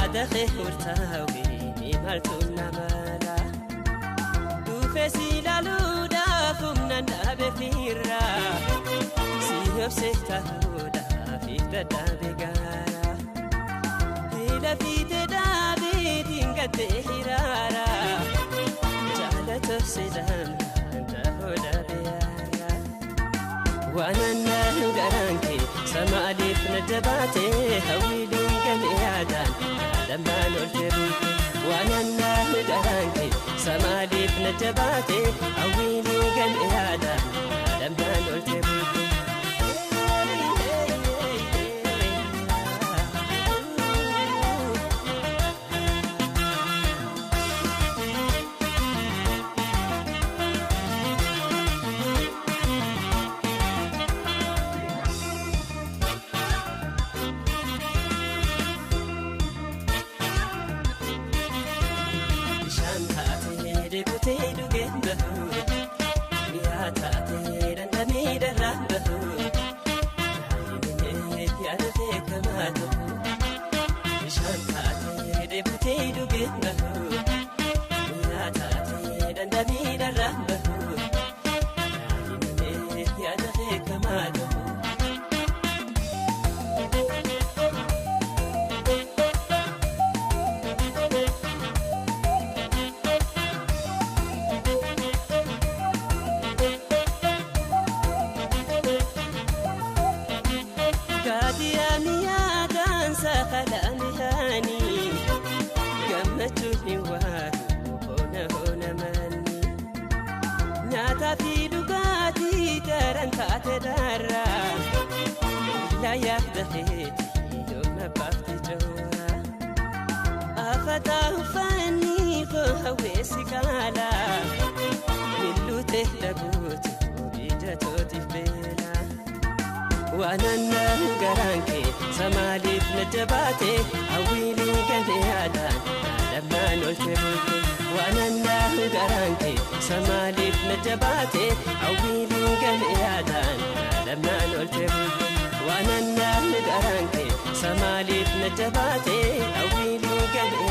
Yaada kee murtaawee maaltu nama laa. Dhufee si ilaaluudhaaf humnaan dhaabee fiirraa. Si obsee ta'uudhaaf dadhabee gaara. Hila fiitee dhaabeetiin gattee hiraara. Jaalata seedhaan ta'uu dhabee yaara. Waan annaan garaan kee samaaliif na jabaatee hawwiiluun gamee yaadaan yaadamnaan oolchee buute. Waan annaan garaan kee samaaliif na jabaatee hawwiiluun gamee yaadaan yaadamnaan oolchee buute. Bishaan taatee deebitee dhugeen bahu, mi'a taatee dhandhamee darraan bahu, daa'imni yaada beekamaa ta'u. Bishaan taatee deebitee dhugeen bahu, mi'a taatee dhandhamee darraan bahu, daa'imni yaada beekamaa ta'u. Gaadiyaa yaadaan sakalaan haanii gammachuun hin waaru hoona hoona manni. Nyaataa fi dhugaatii daran taate darraa illaa yaada keetii yooma baafte joora. Afataa uffanni koo hawweessi qaala milluutee dhabuutu ija tootiif beela. Waan annaan garaan kee samaaliif na jabaate hawwiilee gamee yaadaan yaadamnaan oolchee buute. Waan annaan garaan kee samaaliif na jabaate hawwiilee gamee yaadaan yaadamnaan oolchee buute. Waan annaan garaan kee samaaliif na jabaate hawwiilee gamee